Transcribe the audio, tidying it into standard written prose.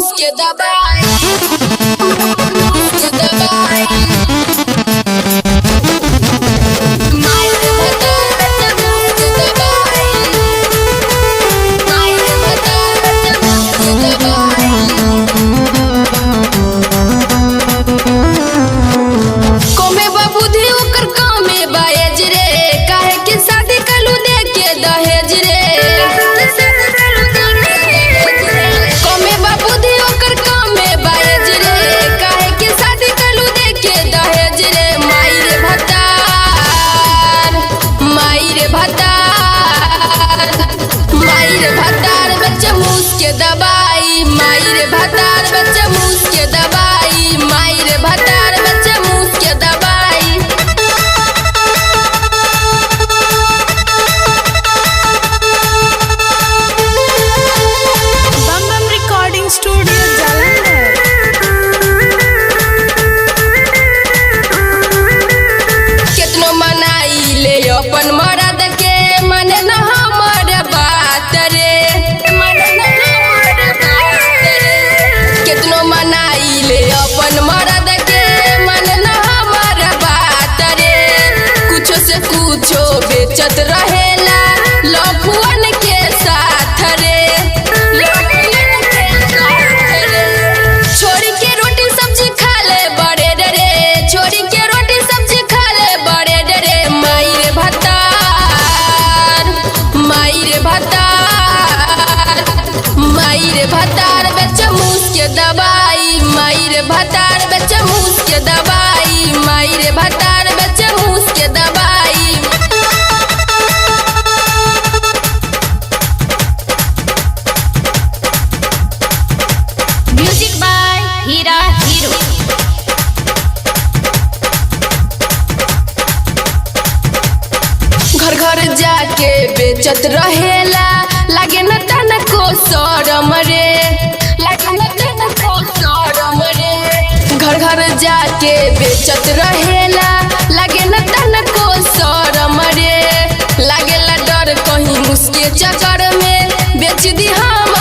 मूस के दबाई, मूस के दबाई। माई रे भतार बेचे मूस के दबाई, माई रे भतार बेचे मूस के दबाई। कमे बा बुद्धि ओकर कमे बा एज रे, काहे के शादी कलू दे के दहेज रे। कमे बा बुद्धि ओकर कमे बा एज रे, काहे के शादी कलू दे के दहेज रे। माई रे भतार, माई रे भतार, माई रे भतार बेचे मूस के दबाई, माई रे भतार बेचे मूस के दबाई, माई रे भतार बेचे मूस के दबाई। बम बम रिकॉर्डिंग स्टूडियो जालंधर। केतनो मनाई ले अपन मरद के, माने न हमर बात रे, माने न हमर बात रे। केतनो मनाई ले अपन मरद के, माने न हमर बात रे। कुछो से कुछो बेचत रहेला लफुअन के साथ रे, लफुअन के साथ रे। छोड़ी के रोटी सब्जी खा ले बड़े डरे, छोड़ी के रोटी सब्जी खा ले बड़े डरे। माई रे भतार, माई रे भतार, माई रे भतार बेचे मूस के दबाई, माई रे भतार बेचे मूस के दबाई, माई रे भतार बेचे मूस के दबाई। Music by Heera hero. घर घर जाके बेचत रहेला, लागे न तनको शरम रे, लागे न तनको शरम रे। घर घर जाके बेचत रहेला, लागे न तनको शरम रे। लागेला डर कहीं मुसके चक्कर में बेच दी हम।